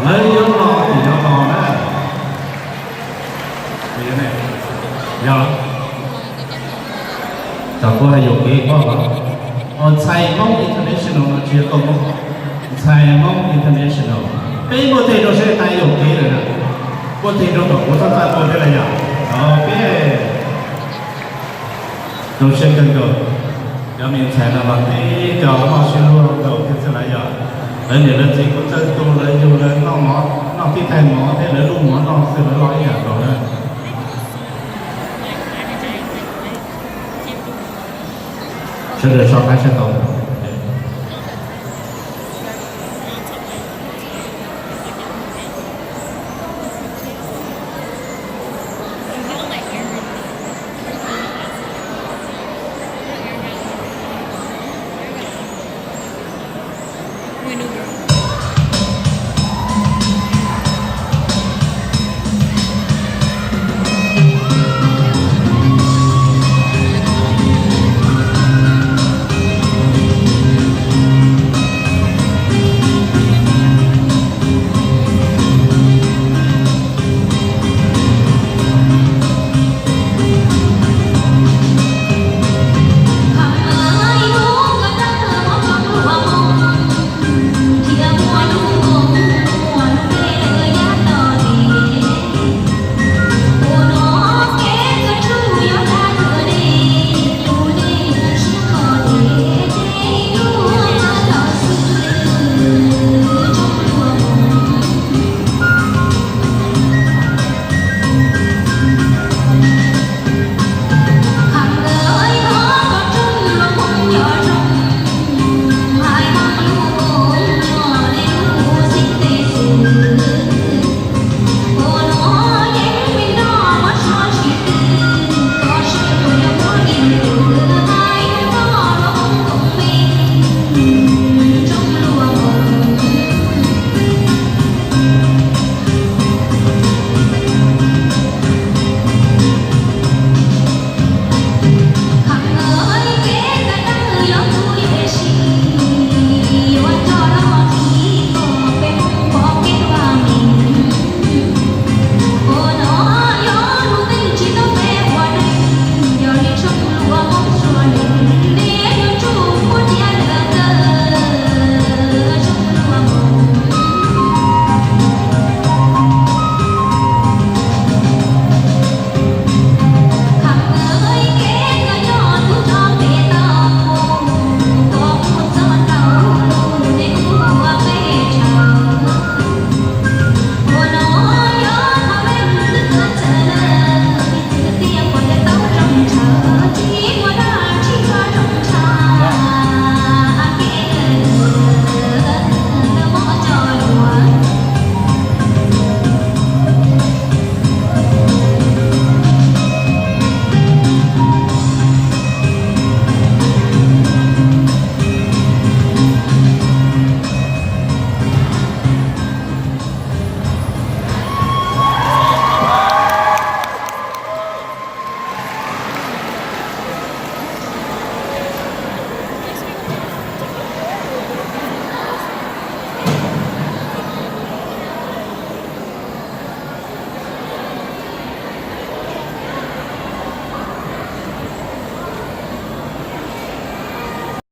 Lawv yuav los tim no los na. Yog, cov kuv hais yuam kev koj los, ntxhais Hmoob International no tsis yog koj Hmoob, ntxhais Hmoob International. Peb muaj teg rau seb tas yuam kev lawm na, muaj teg rau kom kuv txhob txaj muag thiab los yog. Peb zoo siab kawg nkaus, cov me ntxhais no los tib co noj sib luag nkaus thiab xwb los yog. Lawv niam lawv txiv kuj txawj tu lawv yug lawv noj mov, noj tib thaij mov thiab lawv lub mov noj xwb lawv loj ib yam nkaus na. Sawv daws so qab saib tau.